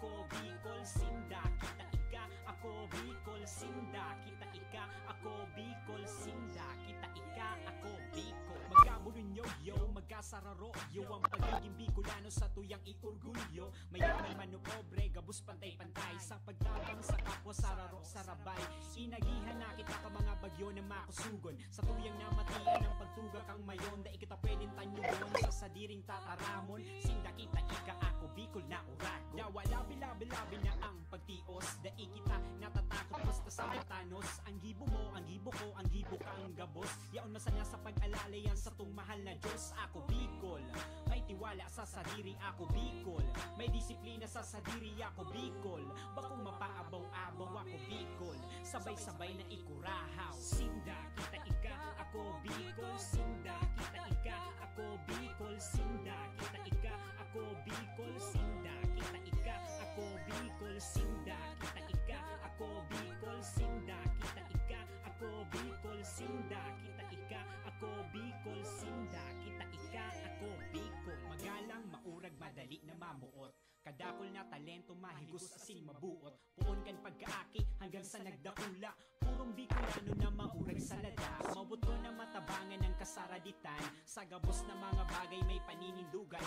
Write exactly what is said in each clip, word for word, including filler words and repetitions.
Ako Bicol, sinda, kita ika. Ako Bicol, sinda, kita ika. Ako Bicol, sinda, kita ika. Ako Bicol. Magkabunyog, yo, magkasararo, yo, ang pagiging Bicolano sa tuyang iorgulyo. Mayaman man o pobre, gabos pantay-pantay sa pagtabang sa kapwa, sararo, sarabay. Inagihan na kita ka mga bagyo na makusugon. Sa tuyang namatian ang pagtuga kang mayon, dai kita pwedeng tanyugon sa sadiring tataramon. Sinda kita ika, ako Bicol na uragon. Dawa labi-labi-labi na ang pagtios, dai kita natatakot basta sa matanos. Ang gibo mo, ang gibo ko, ang gibo kang gabos. Yaon masana sa pag-alala yan sa tong mahal na Diyos. Ako Bicol, may tiwala sa sadiri, ako Bicol, may disiplina sa sadiri, ako Bicol, bakong mapaabaw-abaw, ako Bicol, sabay-sabay na ikurahaw. Sinda kita ika, ako Bicol, sinda kita ika, ako Bicol, sinda kita ika, ako Bicol, sinda kita ika, ako Bicol, sinda kita ika, ako Bicol, sinda kita ika, ako Bicol, sinda kita ika, ako Bicol, sinda kita ika, ako Bicol. Magalang, maurag, madali na mamuot. Kadakul na talento, mahigos asin mabuot. Poon kan pagkaaki hanggang sa nagdakula. Purong Bicolano na maurag sa lada. Mawot ko na matabangan ang kasaraditan. Sa gabos na mga bagay may paninindugan.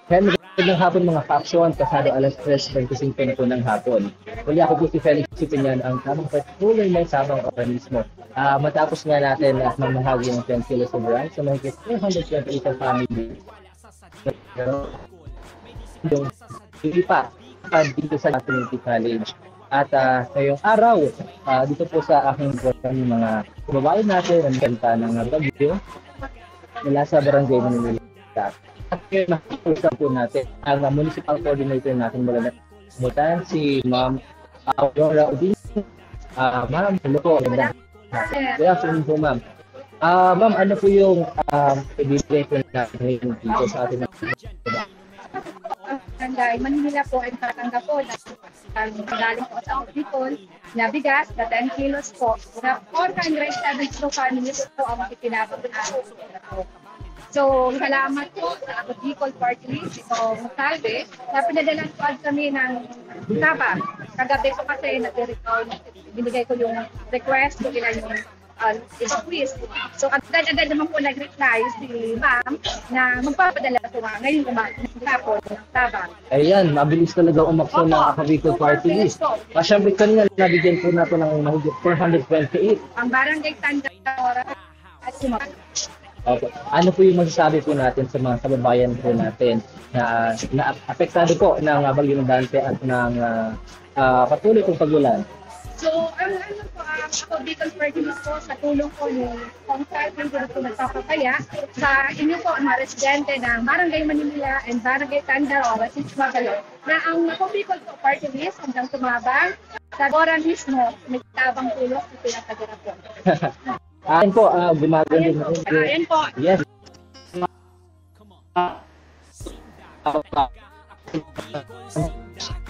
Hello, magandang hapon mga kapsyon. Pasado alas tres twenty-five na po ng hapon. Muli ako po si Felix Sipinyan, ang tamang patuloy ng Sabang Organismo. Ah, matapos nga natin na mamahagi ng ten kilos of rice sa mahigit three hundred twenty-eight na family. Yung hindi pa, pa dito sa Trinity College. At ah, ngayong araw, ah, dito po sa aking program, yung mga kababayan natin, ang kanta ng bagyo mula sa Barangay Manila. At ngayon, makikita po natin ang ah, municipal coordinator natin mula na Mutan, si Ma'am Aurora Udin. Ah, Ma'am, hello po. Magandang Good afternoon po, ma'am. Ah, ma'am, ano po yung ah, ibibigay po natin ngayon dito sa ating mga Barangay Manila po ay nakatanggap po ng ang galing po sa Bicol na bigas na ten kilos po na four hundred seventy-two families po ang itinabot natin. So, salamat po sa Ako Bicol Party List, Ito Montalve, na pinadala po kami ng Sabang. Kagabi po kasi nag-recall, binigay ko yung request kung ilan yung uh, evacuees. So, agad-agad naman po nag-reply si ma'am na magpapadala po nga ngayong umaga, hapon, ng Sabang. Ayan, mabilis talaga umaksyon ng Ako Bicol Party List. Ah, syempre kanina nabigyan po natin ng mahigit four hundred twenty-eight. Ang barangay Tanda Ora at Sumag. Opo. Ano po yung masasabi po natin sa mga kababayan po natin na, na apektado po ng ah, Bagyong Dante at ng ah, ah, patuloy pong pag-ulan? So, ang ano po, ah, ako Bicol Party List po, sa tulong po ni Kong Salvin, dito po nagpapapaya sa inyo po, ang mga residente ng Barangay Manila and Barangay Tanda o Oasis Magalo, na ang Ako Bicol po Party List hanggang tumabang sa Bora mismo, may tabang tulong sa pinagkagirapan. Ayan po, ah, gumaganda na rin. Ayan po. Yes.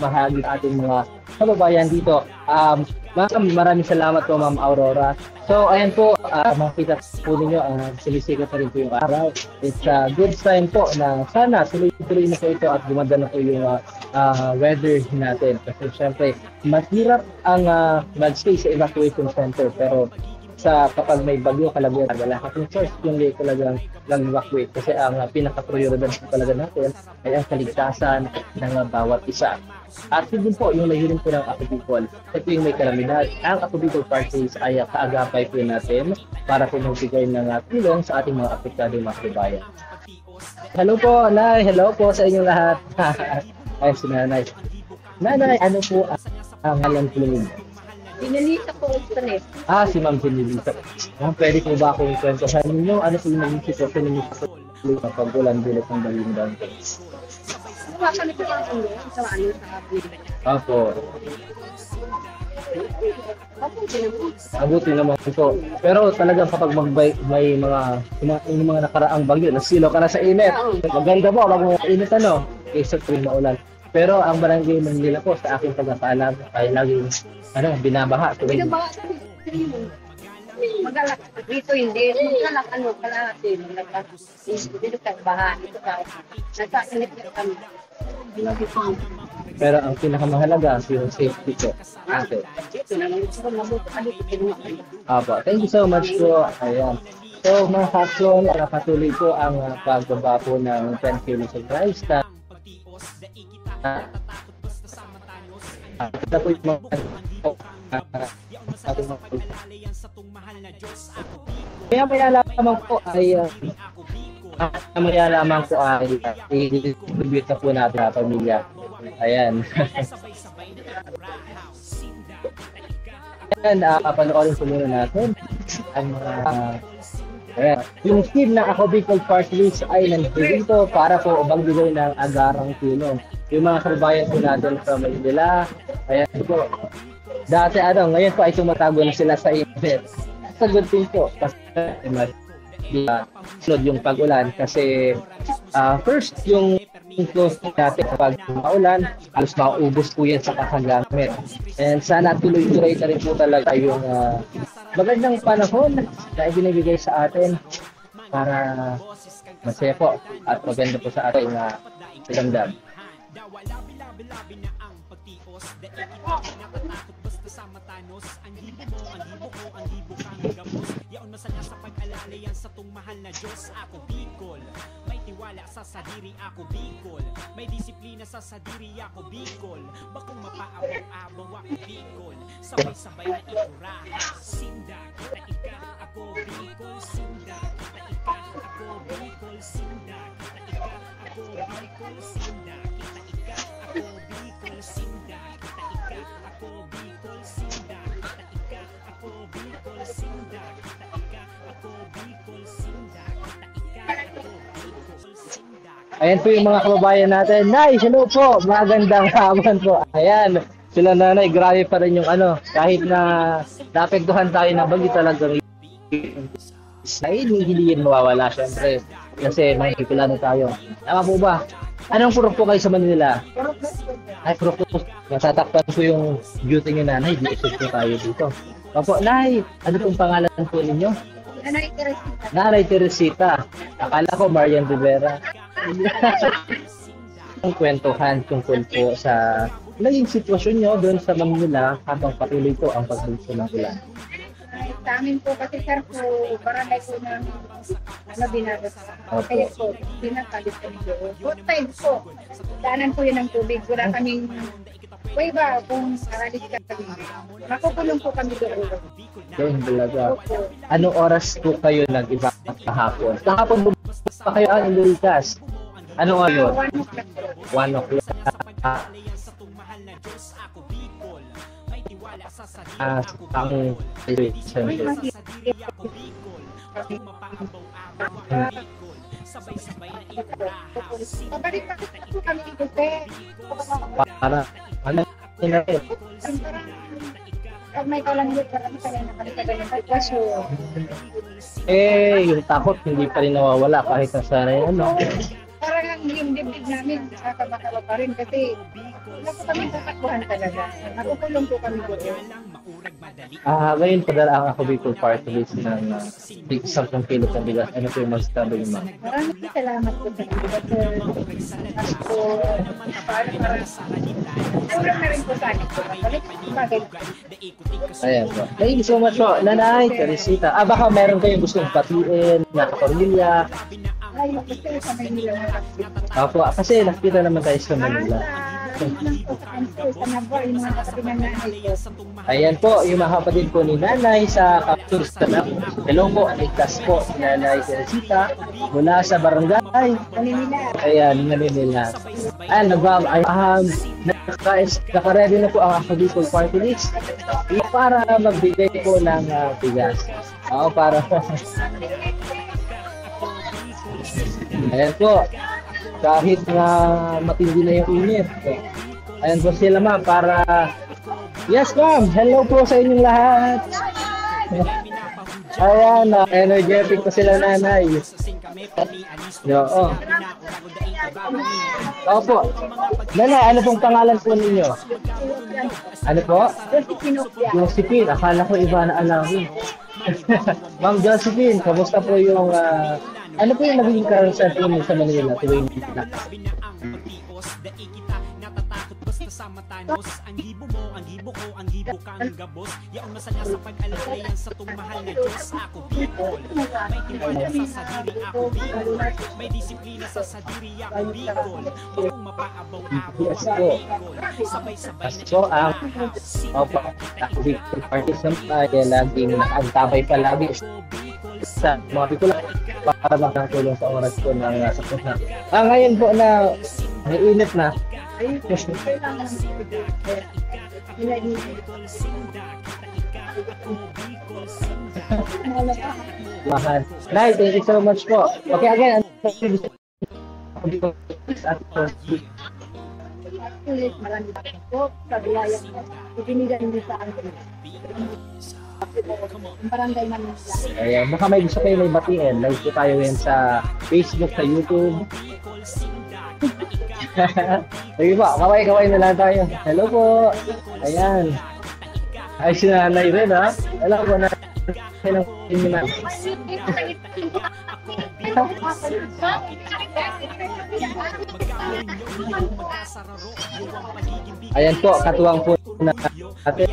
Mahagi sa ating mga kababayan dito. Um, ma'am, maraming salamat po, Ma'am Aurora. So, ayan po, uh, makita po ninyo, uh, sumisikat na rin po yung araw. It's a good sign po na sana tuloy-tuloy na po ito at gumanda na po yung uh, uh, weather natin. Kasi syempre, mahirap ang uh, mag-stay sa evacuation center pero sa kapag may bagyo, kalabuan, wala ka pong choice kundi talagang mag-evacuate kasi ang uh, pinaka-prioridad po talaga natin ay ang kaligtasan ng uh, bawat isa. At yun din po yung layunin po ng Ako Bicol. Ito yung may kalamidad. Ang Ako Bicol Parties ay uh, kaagapay po natin para po magbigay ng uh, tulong sa ating mga apektadong mga kababayan. Hello po, Nay. Hello po sa inyong lahat. Ay, si Nanay. Nanay, ano po ang ang ngalan po ninyo? Pinalita po ang stress. Ah, si Ma'am Pinilita. Ma'am, pwede po ba akong kwentuhan ninyo? Ano po yung naging sitwasyon ninyo sa pag-ulan dulot ng Bagyong Dante? Wala kami po ang ulo sa ano sa Opo. Mabuti naman po. Pero talagang kapag magbay, may mga, mga, yung mga nakaraang bagyo, nasilaw ka na sa init. Maganda po, pag mga init ano, kaysa tuwing maulan. Pero ang barangay Manila po, sa aking pagkakaalam, ay laging ano, binabaha. Tuwing, Binabaha kami. Magalak dito, hindi. Magalak, ano, kalahati. Magalak. Dito ka, baha. Dito ka. Nasa, hindi ka kami. Pero ang pinakamahalaga, yung safety ko. Ate. Dito na lang. Dito na lang. Dito na lang. Apo, thank you so much po. Ayan. So, mga kaksyon, nakatuloy po ang ah, pagbaba po ng ten kilos of rice. Ah, ah, ito po yung mga ah, ating mga Maya-maya lamang po ay, ah, ah, maya lamang po ay, ah, i-distribute na po natin sa pamilya. Ayan. Ayan, ah, panoorin po muna natin ang mga, ah, ayan. Yung team ng Ako Bicol Party List ay nandito para po magbigay ng agarang tulong. Yung mga kababayan po natin sa Manila, ayan po. Dati ano, ngayon po ay tumatago na sila sa init. Sa good thing po, kasi mas, di ba, sunod yung pag-ulan kasi ah, first yung close natin kapag maulan, halos maubos po yan sa kakagamit. And sana tuloy-tuloy na rin po talaga yung ah, magandang panahon na ibinibigay sa atin para masaya po at maganda po sa ating uh, pakiramdam. Dawa labi-labi-labi na ang pagtios. Dai kita natatakot basta sa matanos. Ang hibo mo, ang hibo ko, ang hibo kang gabos. Yaon masana sa pag-alala yan sa tong mahal na Diyos. Ako Bicol, may tiwala sa sadiri. Ako Bicol, may disiplina sa sadiri. Ako Bicol, bakong mapaabaw-abaw. Ako Bicol, sabay-sabay na ikuraha. Sinda, kita ika. Ako Bicol, sinda, kita ika. Ako Bicol, sinda, kita ika. Ako Bicol, sinda, kita ika. Ako Bicol, sinda, kita ika. Ako Bicol, sinda, kita ika. Ako Bicol, sinda, kita ika. Ako Bicol, sinda, kita ika. Ako Bicol, sinda. Ayan po yung mga kababayan natin. Nay, hello po. Magandang hapon po. Ayan. Sila nanay, grabe pa rin yung ano. Kahit na naapektuhan tayo ng bagyo talagang ay hindi, hindi yun mawawala, syempre. Kasi may plano tayo. Tama po ba? Anong purok po kayo sa Manila? Ay, purok po. Natatakpan po yung duty ni nanay. Di po tayo dito. Opo, Nay, ano pong pangalan po ninyo? Nanay Teresita. Nanay Teresita. Akala ko Marian Rivera. Ang kwentuhan tungkol po sa naging sitwasyon nyo doon sa Manila habang patuloy po ang pagbugso ng ulan. Ay, sa amin po kasi, sir, po, barangay po ng, ano, Binabas. Opo. Kaya po, pinapabit kami doon. Both sides po. Daanan po yun ng tubig. Wala kaming, po iba, kung aralig kami. Makukulong po kami doon. Doon talaga. Opo. Anong oras po kayo nag-iba kahapon? Kahapon po ba kayo ang lumikas? Anong oras yun? One o'clock. One o'clock. Ah, ang Pabalik pa po kami dito, sir. Para, ano, yun na rin. Pag may kalamyo, parang kaya na kami sa ganyan sitwasyon. Eh, yung takot, hindi pa rin nawawala kahit na sana yung ano. Parang ang yung dibdib namin, nakakabakaba pa rin kasi wala po kami tatakbuhan talaga. Nakukulong po kami doon. Ah, ngayon, padala ang Ako Bicol Party List ng ah, sampung kilo sa bigas. Ano po yung masasabi niyo, ma'am? Maraming salamat po sa inyo, sir. Mas po, paano para tulong na rin po sa akin po. Balik, bagay. Ayan po. Thank you so much po, Nanay Teresita. Ah, baka meron kayong gustong batiin na kapamilya. Ay, gusto ko sa Manila na lang. Opo, kasi nakita naman tayo sa Manila. Ah, sa, ano po, sa, ano po, sa Nabua, yung mga kapatid ng nanay ko. Ayan po, yung mga kapatid po ni Nanay sa Kapsur sa Nabua. Hello po, ligtas po si Nanay Teresita mula sa barangay. Manila. Ayan, Manila. Ayan, nagba-, ay, um, naka-, naka-ready na po ang Ako Bicol Party List para magbigay po ng ah, bigas. Oo, para Ayan po. Kahit na matindi na yung init. Ayan po sila, ma'am, para Yes, ma'am. Hello po sa inyong lahat. Ayan, ah, energetic pa sila, Nanay. Oo. Opo. Nanay, ano pong pangalan po ninyo? Ano po? Josephine. Akala ko iba na alam. Ma'am Josephine, kamusta po yung, ah, ano po yung naging karanasan po niyo sa Manila tuwing Tanos, ang gibo mo, ang gibo ko, ang gibo kang gabos. Yaon masaya sa pag-alala yan sa tong mahal na Diyos. Ako, Bicol, may tiwala sa sadiri. Ako, Bicol, may disiplina sa sadiri. Ako, Bicol, bakong mapaabaw-abaw. Ako, Bicol, sabay-sabay na Pasko ang ikurahaw. Opo, ako, Bicol, party sa tayo, laging nakaantabay palagi sa mga Bicol para makatulong sa oras ko ng, ah, sa Pasko. Ah, ngayon po na may init na. Mahal. Nay, thank you so much po. Okay, again, ang Ulit, maraming po sa biyayang ibinigay niyo sa akin. Ang barangay namin sa Ayan, baka may gusto kayo may batiin. Live po tayo ngayon sa Facebook, sa YouTube. Sige po, kaway-kaway na lang tayo. Hello po. Ayan. Ay, si Nanay rin, ha? Hello po, Nanay. Hello po, Nanay. Ayan po, katuwang po na ate.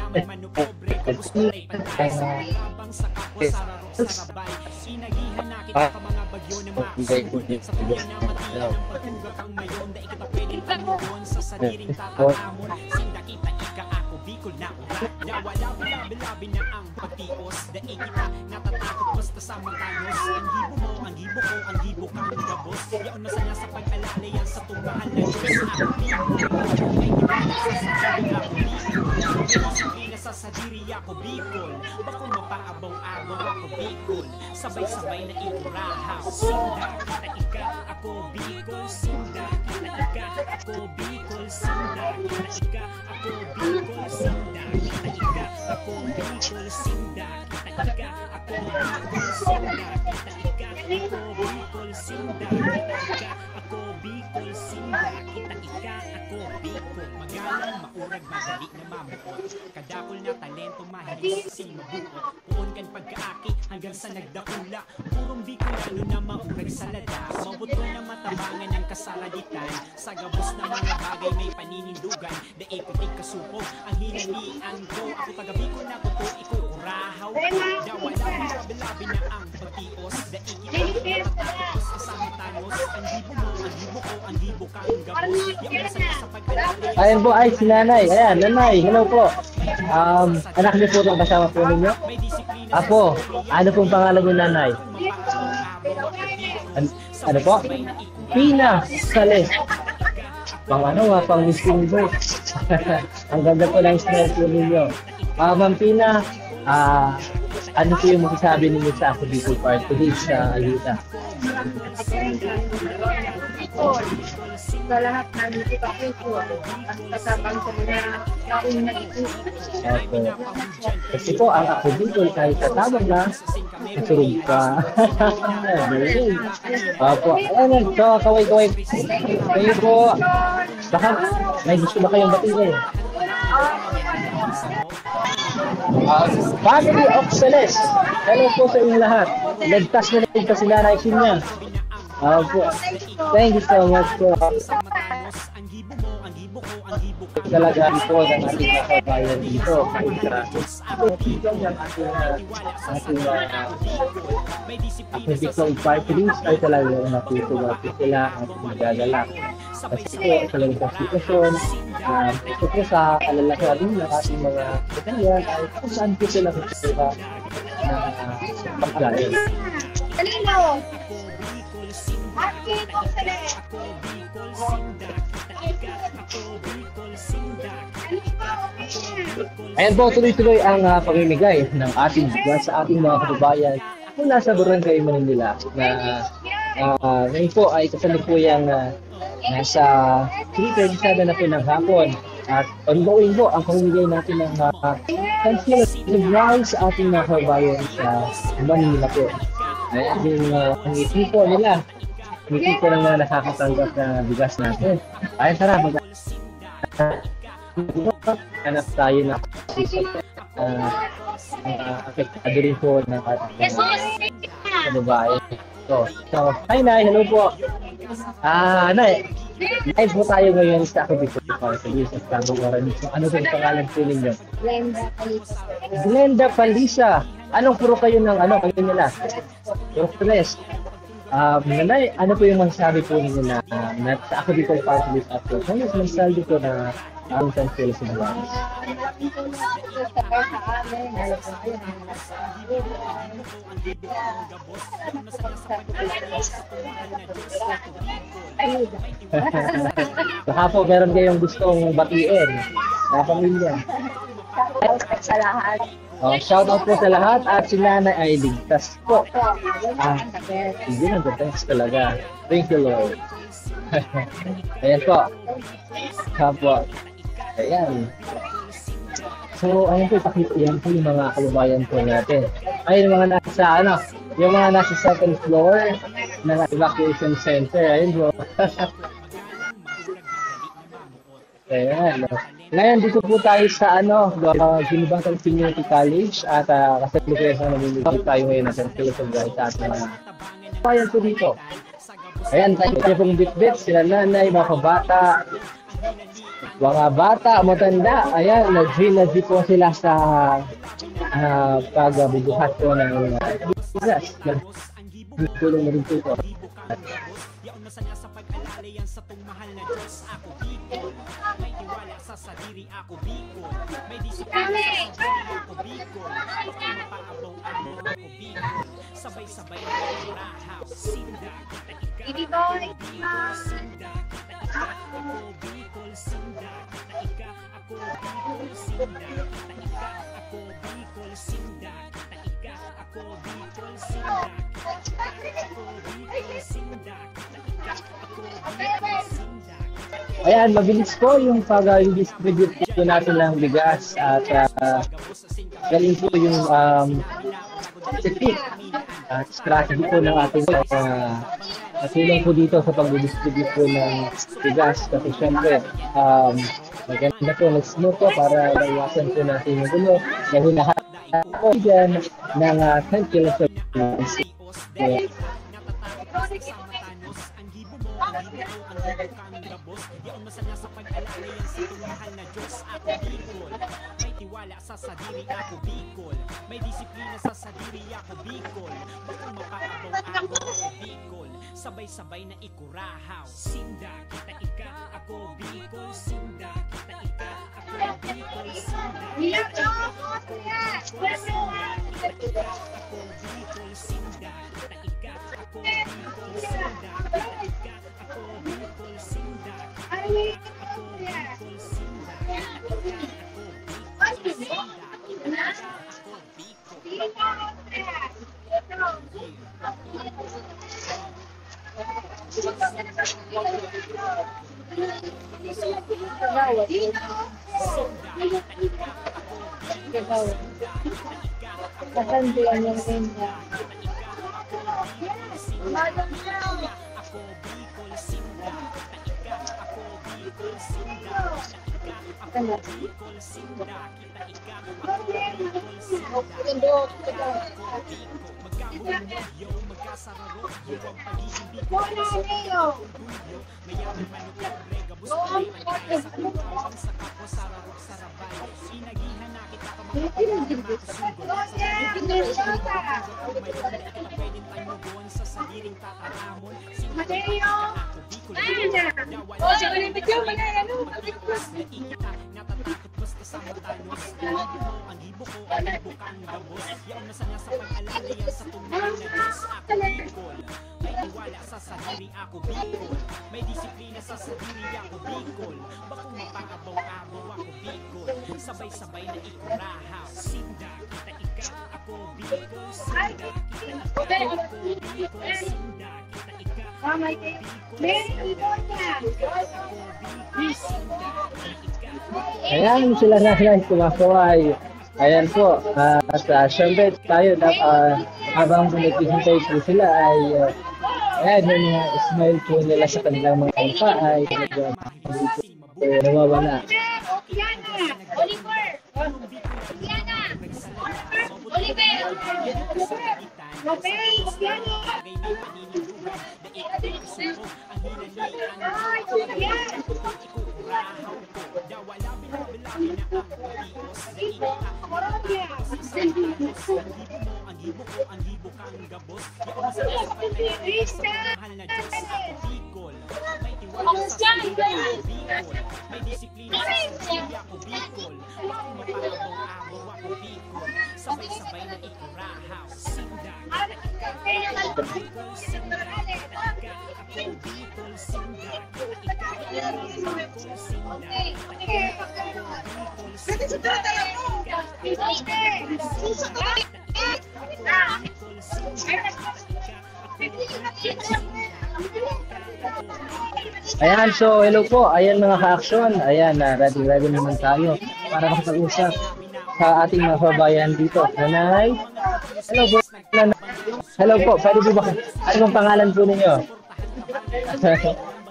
Pagtios, dai kita natatakot basta sa matanos. Ang gibo mo, ang gibo ko, ang gibo kang gabos. Yaon na sana sa pag-alala yan sa tong mahal na Diyos. Ako, Bicol, may tiwala sa sadiri. Ako, Bicol, may disiplina sa sadiri. Ako, Bicol, bakong mapaabaw-abaw. Ako, Bicol, sabay-sabay na ikurahaw. Sinda kita ika. Ako, Bicol, sinda kita ika. Ako, Bicol, sinda kita ika. Ako, Bicol, sinda kita ika. Ako, Bicol, sinda kita ika. Ako, Bicol, sinda kita ika. Ako, Bicol, sinda kita ika. Ako, Bicol, sinda kita ika. Ako, Bicol, magalang, maurag, madali na mamuot. Kadakul na talento, mahilig sa mabuot. Poon kan pagkaaki hanggang sa nagdakula. Purong Bicolano na maurag sa ladas. Mabot ko na matabangan ang kasaraditan. Sa gabos na mga bagay may paninindugan. Dai ko tigkasupog ang hinalian ko. Ako taga Bicol na totoo, ikukurahaw ko. Dawa na ang labi-labi na ang pagtios. Dai kita natatakot sa samitanos. Ang gibo mo, ang gibo ko, ang gibo ka, ang gabos. Yaon na sana sa pagkalabi. Ayan po, ay, si Nanay. Ayan, Nanay, hello po. Um, anak niyo po itong kasama po ninyo? Apo, ano pong pangalan ni Nanay? An-, ano po? Pina Sales. Pang ano, ah, pang Miss Universe. Ang ganda po ng smile po ninyo. Ah, Ma'am Pina, ah, ano po yung masasabi ninyo sa Ako Bicol Party List sa Ayuda? Sa lahat ng ipapito at kasabang sa mga taong nag-iisip. Opo. Kasi po, ang Ako Bicol, kahit sa tabang na, nasurog pa. Galing. Opo. Ayan, so, kaway-kaway. Kayo po, baka may gusto ba kayong batiin? Ah, family of Celeste. Hello po sa inyong lahat. Ligtas na ligtas si Nanay Shinya. Opo. Thank you so much po. Talaga po ng ating mga kabayan dito. Ang ating, ah, ating, ah, Ako Bicol Party List ay talagang natutuwa po sila at nagdadala. Kasi po, talagang sa sitwasyon, ah, ito po sa kalalasahan ng ating mga kabayan ay kung saan po sila magkita na pagkain. Kanino? Ako Bicol, sinda kita ika. Ako Bicol, sinda kita ika. Ako Bicol, sinda kita ika. Ako Bicol, Ayan po, tuloy-tuloy ang, ah, pamimigay ng ating bigas sa ating mga kababayan mula sa Barangay Manila na, ah, ngayon po ay kasalukuyang, ah, nasa three thirty-seven na po ng hapon. At ongoing po ang pamimigay natin ng, ah, Thank you, Rice, ating mga kabayan sa Manila po. Ayan yung uh, ngiti po nila. Ngiti po ng mga nakakatanggap na bigas natin. Ay, tara, mag- hanap tayo na uh, uh, apektado rin po ng ating mga kababayan. So, so, hi, Nay. Hello po. Ah, Nay. Live po tayo ngayon sa Ako Bicol Party List. Sa Tabang Orange. So, ano po ang pangalan po ninyo? Glenda Palisa. Glenda Palisa. Anong puro kayo ng ano? Kayo nila? Puro tres. Um, Nay, ano po yung masasabi po ninyo na, na sa Ako Bicol Party List at po? Ano yung masasabi po na ang San Felix Buwan? Malaking tulong po sa sa amin. Alam po, ayun, ang Baka po meron kayong gustong batiin na pamilya. Sa lahat. Oh, shout out po sa lahat at si Nanay ay ligtas po. Ah, hindi lang the best talaga. Thank you, Lord. Ayan po. Apo. Ayan. So, ayan po, pakita yan po yung mga kababayan po natin. Ayun, mga nasa, ano, yung mga nasa second floor ng evacuation center. Ayun po. Ayan. Ngayon, dito po tayo sa, ano, uh, Ginibatan Community College at uh, kasi po kayo sa namimigay tayo ngayon ng San Felix of Light sa ating mga kababayan po dito. Ayan, tayo po pong bitbit, sila nanay, mga kabata, mga bata, matanda. Ayan, nag-G na G po sila sa uh, pagbubuhat po ng uh, business. Tulong na rin po ito. Yaon masanga sa pag-alala yan sa tong mahal na Diyos. Ako Bicol, may tiwala sa sadiri. Ako Bicol, may disiplina sa sadiri. Ako Bicol, bako mapaabaw-abaw. Ako Bicol, sabay-sabay na rahaw. Sinda kita ika. Ako Bicol, sinda kita ika. Ako Bicol, sinda kita ika. Ako Bicol, sinda kita ika. Ako Bicol, sinda kita ika. Ako Bicol, sinda kita ika. Ako Bicol, sinda kita ika. Ako Bicol, sinda kita ika. Ayan, mabilis po yung pag-distribute po natin ng bigas at uh, galing po yung um, technique at strategy po ng ating uh, katulong po dito sa pag-distribute po ng bigas kasi syempre um, maganda po, mag-smooth po para maiwasan po natin yung gulo na hinahanap po dyan ng uh, San Felix of Natatakot basta sa matanos. Ang gibo mo, ang gibo ko, ang gibo kang gabos. Yaon masanga sa pag-alala yan sa iyong mahal na Diyos. Ako Bicol, may tiwala sa sadiri. Ako Bicol, may disiplina sa sadiri. Ako Bicol, bako mapaabaw-abaw. Ako Bicol, sabay-sabay na ikurahaw. Sinda kita ika. Ako Bicol, sinda kita ika. Ako Bicol, sinda kita ika. Ako Bicol, sinda kita ika. Ako Bicol, sinda kita ika. Ako Bicol, sinda kita ika. Ako Bicol, sinda kita ika. Ako Bicol, sinda kita ika. Ako Bicol, sinda kita ika. Ako Bicol. Kasan din ang ninja? Ano? Mateo! Ana! O, si Kuya Mateo, manay, ano? Natatakot basta sa matanos. Ang hibo mo, ang hibo ko, ang hibo kang gabos. Yaon masanga sa pag-alala yan sa tunay na Diyos. Ako Bicol, may tiwala sa sadiri. Ako Bicol, may disiplina sa sadiri. Ako Bicol, bako mapaabaw-abaw. Ako Bicol, sabay-sabay na ikurahaw. Sinda kita ika. Ako Bicol, sinda kita ika. Ako Bicol, sinda kita ika. Ako Bicol, sinda kita ika. Ako Bicol, sinda kita ika. Ayan sila na guys, kumakaway. Ayan po, ah, at, ah, syempre tayo, dap-, ah, habang naghihintay po sila ay, ah, ayan, yung mga smile po nila sa kanilang mga mukha ay talaga, eh, nawawala. Ayan, so hello po. Ayan, mga ka-action. Ayan, na ready, ready naman tayo para makapag-usap sa ating mga kababayan dito. Nanay, hello po. Hello po, pwede po ba? Ano pong pangalan po ninyo?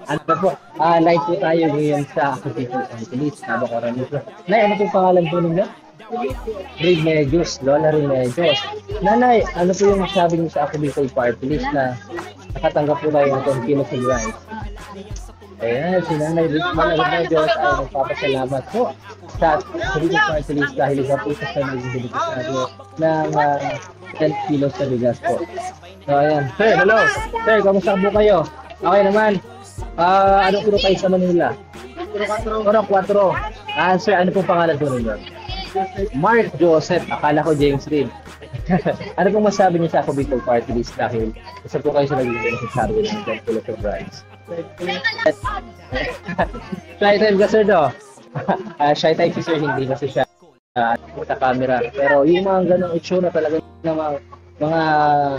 Ano po? Ah, live po tayo ngayon sa Ako Bicol Angeles, Tabacoran, Negros. Nay, ano pong pangalan po ninyo? Remedios, Lola Remedios. Nanay, ano po yung masabi niyo sa Ako Bicol Party List na nakatanggap po tayo ng ten kilos of rice? Ayan, si Nanay Lola Remedios ay nagpapasalamat po sa Ako Bicol Party List dahil isa po siya sa naging benepisyaryo ng, ah, ten kilos sa bigas po. So, ayan. Sir, hello. Sir, kamusta po kayo? Okay naman. Ah, ano po kayo sa Manila? Oro Cuatro. Ah, sir, ano pong pangalan po ninyo? Mark Joseph. Akala ko James Reid. Ano pong masabi niyo sa Ako Bicol Party List dahil isa po kayo sa naging beneficiary ng ten kilos of rice? Shy type ka, sir, no? Ah, shy type si sir, hindi kasi siya, ah, sa camera. Pero yung mga ganong itsura talaga ng mga, mga,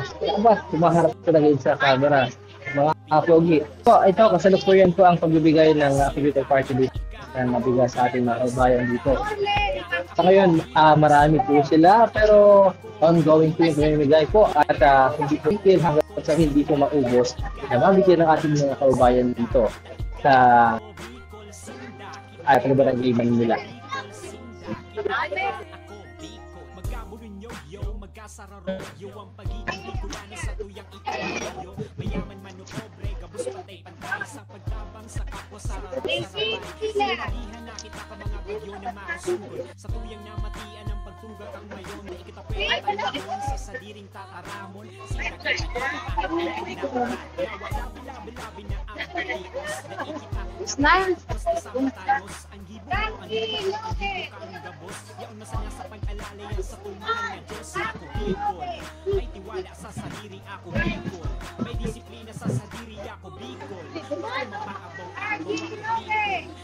ano ba, humaharap talaga yun sa camera. Mga pogi. So, ito, kasalukuyan po ang pagbibigay ng, ah, Ako Bicol Party List ng mabigas sa ating mga kababayan dito. Sa ngayon, ah, marami po sila, pero ongoing po yung pamimigay po. At, ah, hindi po tigil hanggang sa hindi po maubos na mabigyan ng ating mga kababayan dito sa, ah, ano ba, nag-iwan nila. Magkabunyog, yo, magkasararo, yo, ang pagiging Bicolano sa tuyang ikayo. Mayaman man o pobre, gabos, patay, pantay sa pagtabang sa kapwa, sa raro, sa rabay. Sinalihan na kita ka mga bagyo na mausungol. Sa tuyang namatian ang pagtunggal ang mayon, na ikita pwede paglaon sa sadiring tataramon. Sila kita na wala labi-labi na ang pagtios, na ikita mas kasama tanos. Ang gibo ko, ang gibo ko, ang gibo ka, ang gabos. Yaon masaya sa pag-alala yan sa tumahan na Diyos. Ako Bicol, may tiwala sa sadiri. Ako Bicol, may disiplina sa sadiri. Ako Bicol, ako mapaabaw, ako Bicol.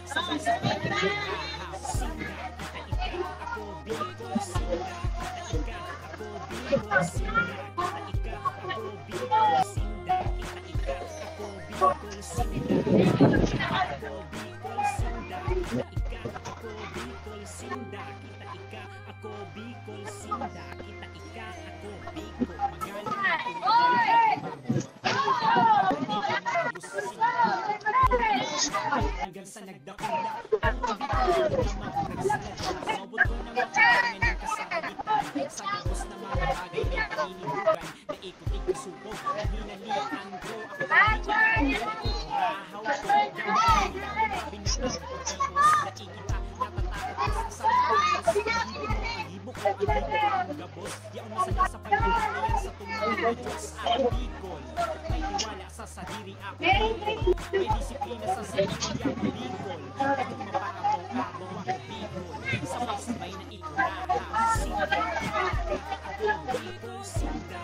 Sabay-sabay kami hahaw, sinda, kita, ika. Ako Bicol, sinda, kita, ika. Ako Bicol, sinda, kita, ika. Ako Bicol, sinda, kita, ika. Ako Bicol, sinda, kita, ika. Ako Bicol, sinda, kita, ika. Ako Bicol, sinda, kita, ika. Ako Bicol, magaling na Hanggang sa nagdakula, ang Bicol na mga nagsalat. Sabot ko na makapangan ng kasakitan. Sa gabos na mga bagay na inilugan. Naikot-ikot subok, hinalian ko. Ako ang Bicol, rahaw ko. Grabe na ang pagkakos, nakikita, natatakot sa sarili. Hibok ko ang Bicol, ang gabos. Yaon masaya sa pagkakos, sa tumulong ng Diyos. Ako Bicol, may tiwala sa sadiri. Ako Bicol, may disiplina sa sarili. Ako Bicol, itong mapaabaw-abaw. Ako Bicol, sabay-sabay na ikurahaw. Sinda, ako Bicol, sinda,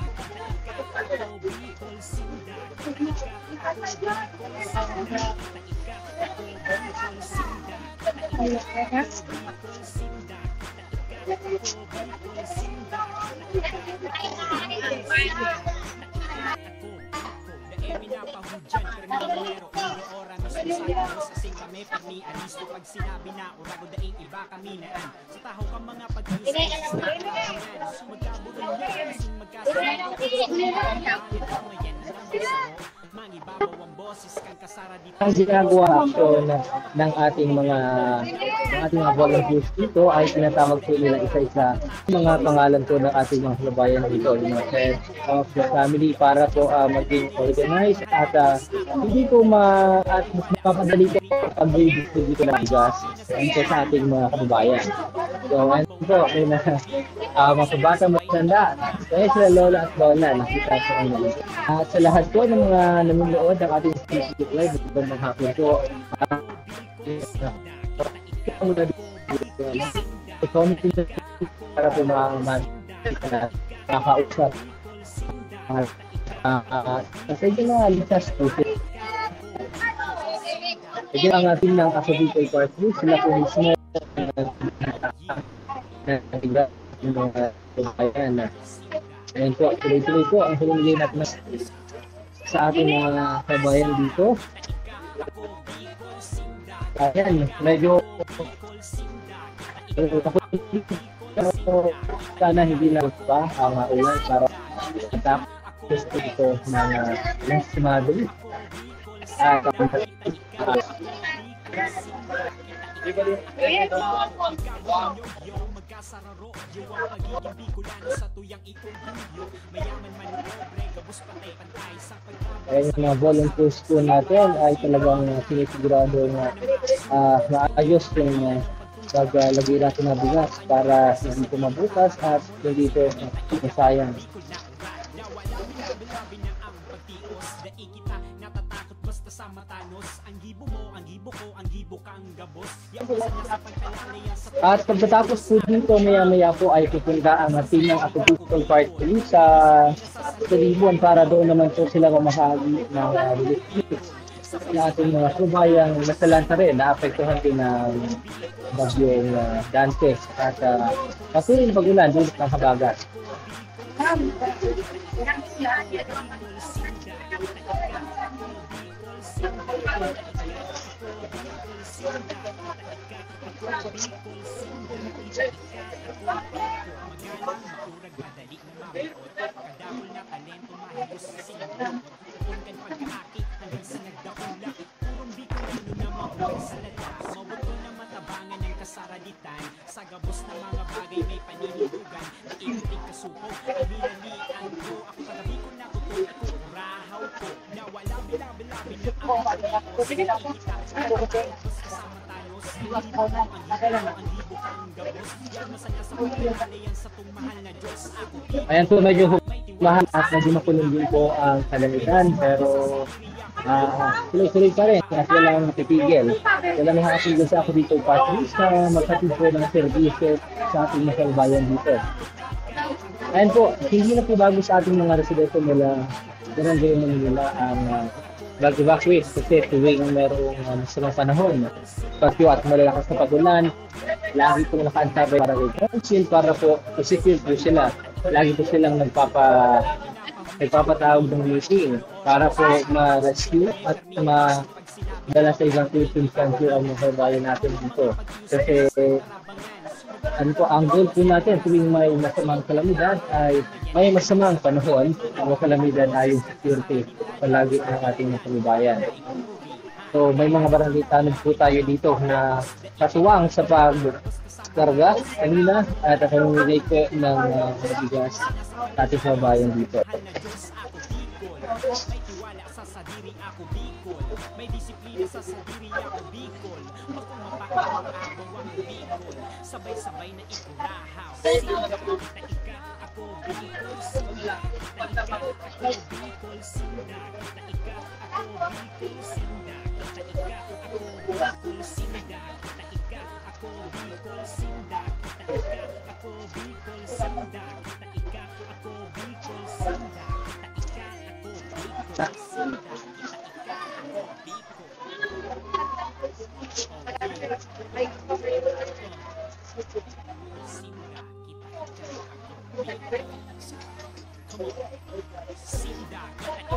ako Bicol, sinda, ako Bicol, sinda, ako Bicol, sinda, ako Bicol, sinda, ako Bicol, sinda, ako Bicol, sinda. Kami na pahudyan, permi numero uno, ora mismo sa akin, sa sing kami, permi aristo, pag sinabi na, urago daing iba kami na an. Sa tahaw ka mga pag-iisip, magkabulo niya, kasing magkasama, mga yan ang mga saro, mangibabaw ang boses kang kasara dito. Ang ginagawa po ng, ng ating mga, ng ating mga volunteers dito ay tinatawag po nila isa-isa mga pangalan po ng ating mga kababayan dito, yung mga friends of the family, para po, ah, maging organized at, ah, hindi po ma-, at mas mapapadali po ang pag-distribute ng bigas dito sa ating mga kababayan. So, ano po, may na, ah, mga kabata, matanda, kaya sila lola at lola, nakita ko ang mga. At sa lahat po ng mga nanonood ng ating Facebook Live, magandang hapon po. Ah, ito ang mga ito ang mga para po mga, mga, makakausap. Ah, ah, ah, kasi yung mga ligtas po, sige, ang ating ng Ako Bicol Party, sila po mismo, ah, na, na, na, na, Ayan na. Ayan po, tuloy-tuloy po ang pamimigay natin sa ating mga kabayan dito. Ayan, medyo, eh, sana hindi na pa ang, ah, ulan para matapos ito ng, ah, mas madali. Ah, ah, Sararo, yung ang pagiging Bicolano sa tuyang ikong himyo. Mayaman man o pobre, gabos pantay-pantay sa pagkabasa. Ayan, yung mga volunteers po natin ay talagang, ah, sinisigurado na, ah, maayos yung, ah, paglagay natin ng bigas para sa hindi po mabutas at hindi po, ah, masayang. Na wala, labi-labi na ang pagtios, dai kita natatakot basta sa matanos. Ang gibo mo, ang gibo ko, ang gibo kang gabos. At pagkatapos po dito, maya-maya po ay pupunta ang team ng Ako Bicol Party sa Talibuan para doon naman po sila mamahagi ng, ah, relief kits sa ating mga kababayang nasalanta rin, naapektuhan din ng bagyong, ah, Dante at, ah, patuloy pag-ulan dito sa Habagat. Sa gabos na mga bagay may paninilugan, na iputing kasupog, ang hinalian ko, ako taga Bicol na totoo, iko, rahaw ko, na wala bilabi-labi na ang pag-iwas. Sige na po. Sige na po. Kasama tayo, sa libo, ang libo, ang libo, ang gabos. Yan, masaya sa pagkakalayan sa tong mahal na Diyos. Ako, Ayan po, medyo mahal at medyo makulong din po ang kalamidad, pero Ah, tuloy-tuloy pa rin at walang titigil. Wala nang hahatid sa Ako Bicol Party sa maghatid po ng serbisyo sa ating mga kababayan dito. Ayan po, hindi na po bago sa ating mga residente mula Barangay Manila ang, ah, mag-evacuate kasi tuwing merong, ah, masamang panahon, bagyo at malalakas na pag-ulan, lagi pong nakaantabay para sa council para po i-secure po sila. Lagi po silang nagpapa-, nagpapatawag ng meeting para po ma-rescue at ma-, dala sa evacuation center ang mga kababayan natin dito. Kasi, ano po, ang goal po natin tuwing may masamang kalamidad ay may masamang panahon, ang kalamidad ay yung security palagi ng ating mga kababayan. So, may mga barangay tanod po tayo dito na katuwang sa pagkarga kanina at ang pamimigay po ng, ah, bigas sa ating kababayan dito. May tiwala sa sadiri ako, Bicol. May disiplina sa sadiri ako, Bicol. Magkumapakit ang agaw ako, Bicol. Sabay-sabay na ikurahaw. Sila kita ika ako, Bicol. Sila kita ika ako, Bicol. Sila kita ika ako, Bicol. Sila kita ika ako, Bicol. Sila kita ika ako, Bicol. Sila kita ika ako, Bicol. Sila kita ika ako, Bicol. Sila kita ika ako, Bicol. Sila kita ika ako, Bicol.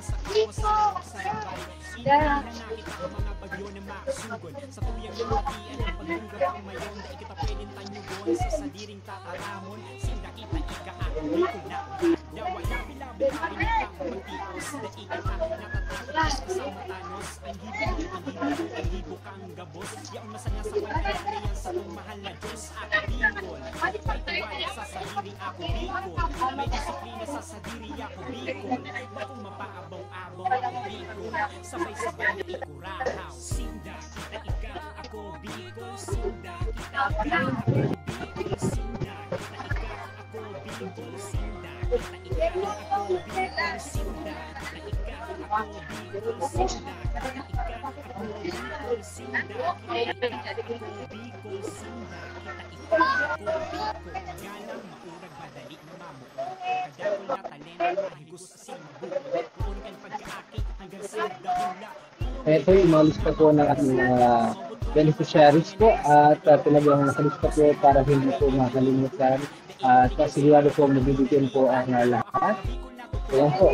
Sa kapos sa sarabay, hindi na nakita ang mga bagyo na makasugon. Sa tuyang lumatian ang pagdurog ang mayon, dai kita pwedeng tanyugon. Sa sadiring tataramon, sinda kita ika ako, Bicol na. Dawa labi-labi, labi na lang magtios. Dai kita natatakot, kasama tanos. Ang gibo, ang gibo, ang gibo kang gabos. Yaon masanga sa pagkakalayan sa tong mahal na Diyos. Ako Bicol, may tuwaya sa sadiri ako Bicol. May disiplina sa sadiri ako Bicol. Bakong mapaabaw-abaw ako Bicol. Sabay-sabay na ikurahaw. Sinda kita ika ako Bicol. Sinda kita ika ako Bicol. Sinda kita ika ako Bicol. Sinda kita ika ako Bicol. Sinda kita ika ako Bicol. Sinda kita ika ako Ito yung mga lista po ng ating mga beneficiaries po at uh, talagang nakalista po para hindi po makalimutan at uh, sigurado po mabibigyan po ang uh, lahat. Ayan po.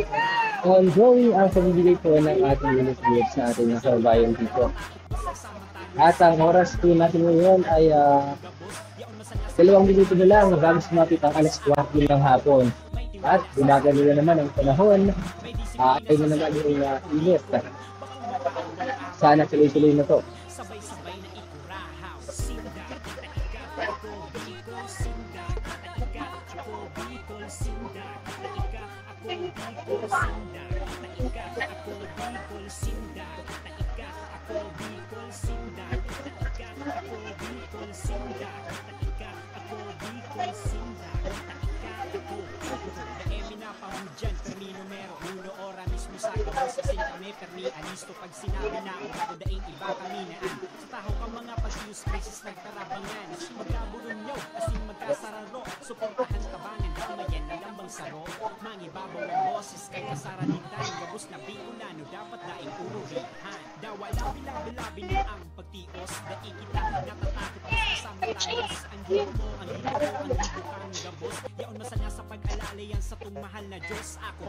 Ongoing ang pagbibigay po ng ating relief goods sa ating mga kababayan dito. At ang oras po natin ngayon ay uh, dalawang minuto na lang bago sumapit ang alas kwatro ng hapon. At gumaganda na naman ang panahon. Uh, ayun na naman yung uh, init. Sana tuloy-tuloy na to.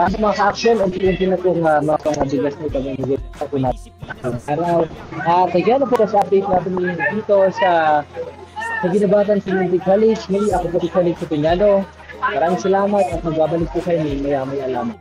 Ang mga ka-action, unti-unti na pong uh, mga bigas na ipamimigay sa po natin araw. At ayan na po sa update natin dito sa sa Ginabatan Community College. Muli ako po si Felix Piñado. Maraming salamat at magbabalik po kayo maya-maya lamang.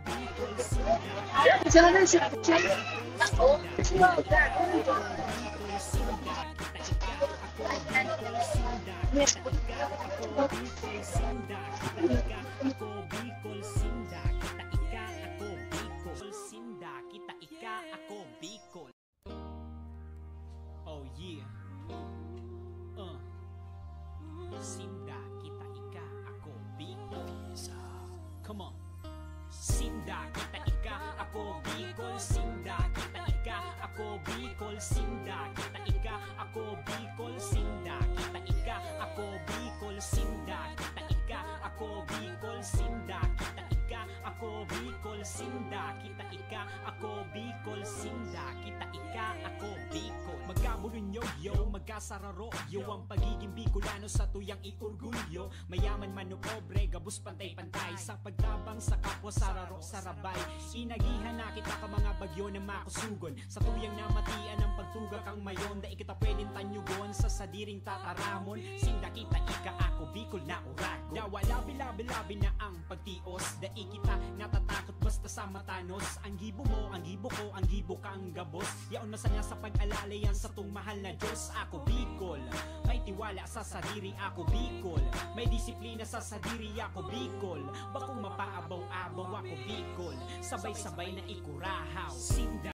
Sararo, yo ang pagiging Bicolano sa tuyang iorgulyo. Mayaman man o pobre, gabos pantay-pantay sa pagtabang sa kapwa, sararo, sarabay. Inagihan na kita ka mga bagyo na makusugon. Sa tuyang namatian ang pagtuga kang mayon, dai kita pwedeng tanyugon sa sadiring tataramon. Sinda kita ika ako, Bicol na uragon. Dawa labi-labi-labi na ang pagtios, dai kita natatakot basta sa matanos. Ang gibo mo, ang gibo ko, ang gibo kang gabos. Yaon na sana sa pag-alala yan sa tong mahal na Diyos. Ako Bicol, may tiwala sa sadiri. Ako Bicol, may disiplina sa sadiri. Ako Bicol, bakong mapaabaw-abaw. Ako Bicol, sabay-sabay na ikurahaw. Sinda